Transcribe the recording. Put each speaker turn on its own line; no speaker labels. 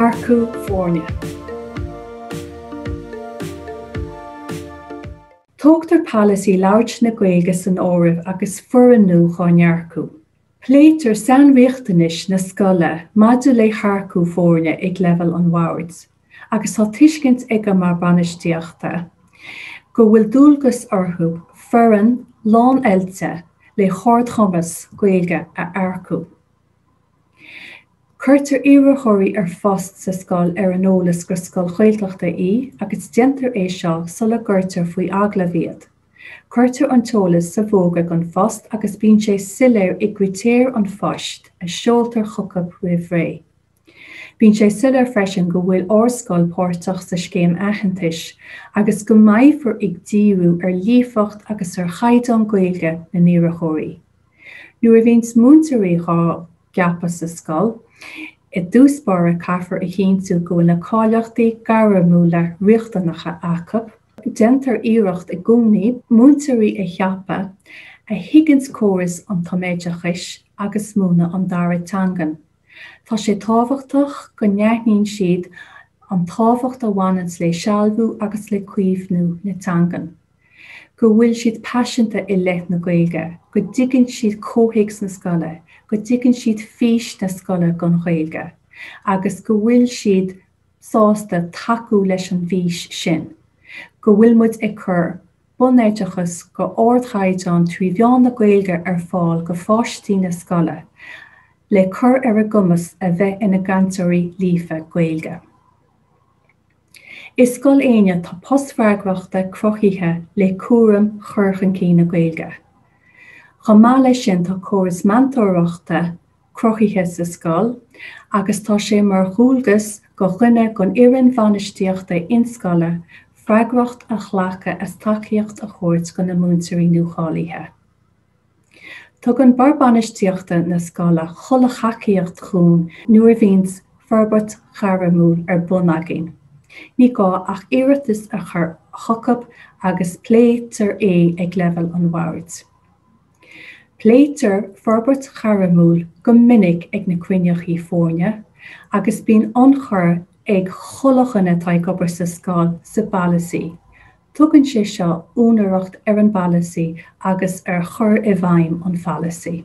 Earcú foirne. Tógtar polasaí labhairt na Gaeilge san áireamh agus foireann nua dhá n-earcú. Pléitear sainriachtanais na scoile maidir le hearcú foirne ag leibhéal an bhoird agus tá tuiscint ag an mBord Bainistíochta go bhfuil dualgas orthu foireann lán-oilte le hardchumas Gaeilge a earcú. Cuirtear iarrthóirí ar phost sa scoil ar an eolas gur scoil Ghaeltachta í agus déantar é seo sula gcuirtear faoi agallamh iad. Cuirtear an t-eolas sa bhfógra don phost agus bíonn sé soiléir i gcritéir an phoist a seoltar chucu roimh ré. Bíonn sé soiléir freisin go bhfuil ár scoil páirteach sa scéim aitheantais agus go mbeifear ag díriú ar líofacht agus ar chaighdeán Gaeilge na n-iarrthóirí. Nuair a bhíonns múinteoirí dhá gceapadh sa scoil, i dtús báire caithfear a chinntiú go bhfuil na cáilíochtaí gairmiúla riachtanacha acu. Déantar iarracht i gcónaí múinteoirí a cheapadh a thuigeanns córas an tumoideachais agus múineadh an dara teangan. Tá sé tábhachtach go n-aithníonn siad an tábhacht a bhaineanns le sealbhú agus le caomhnú na teangan. go bhfuil siad paiseanta i leith na Gaeilge, go dtuigeann siad comhthéacs na scoile, go dtuigeann siad fís na scoile don Ghaeilge agus go bhfuil siad sásta tacú leis an bhfís sin, go bhfuil muid ag cur bunoideachas go ardchaighdeán trí mheán na Gaeilge ar fáil go pháistí na scoile le cur ar a gcumas a bheith ina gcainteoirí líofa Gaeilge. I Scoil Éinne tá post freagrachta cruthaithe le cúram chur chun cinn na Gaeilge. Chomh maith leis sin tá córas meantóireachta cruthaithe sa scoil agus tá sé mar dhualgas go dhuine gon fhoireann bhainistíochta inscoile freagracht a ghlacadh as tacaíocht a thabhairt go na múinteoirí nuacháilithe. Tugann Bord Bainistíochta na scoile chuile thacaíocht dhúinn nuair a bhíonns forbairt ghairmiúil ar bun againn. Ní gá ach iarratas a chur chucub agus pléitear é ag leibhéal an bhoird. Pléitear forbairt ghairmiúil go minic ag na cruinneachaí foirne agus bíonn ionchur ag chuile dhuine atá ag obair sa scoil sa bpolasaí. Tugann sé seo úinéireacht ar an bpolasaí agus ar chur i bhfeidhm an pholasaí.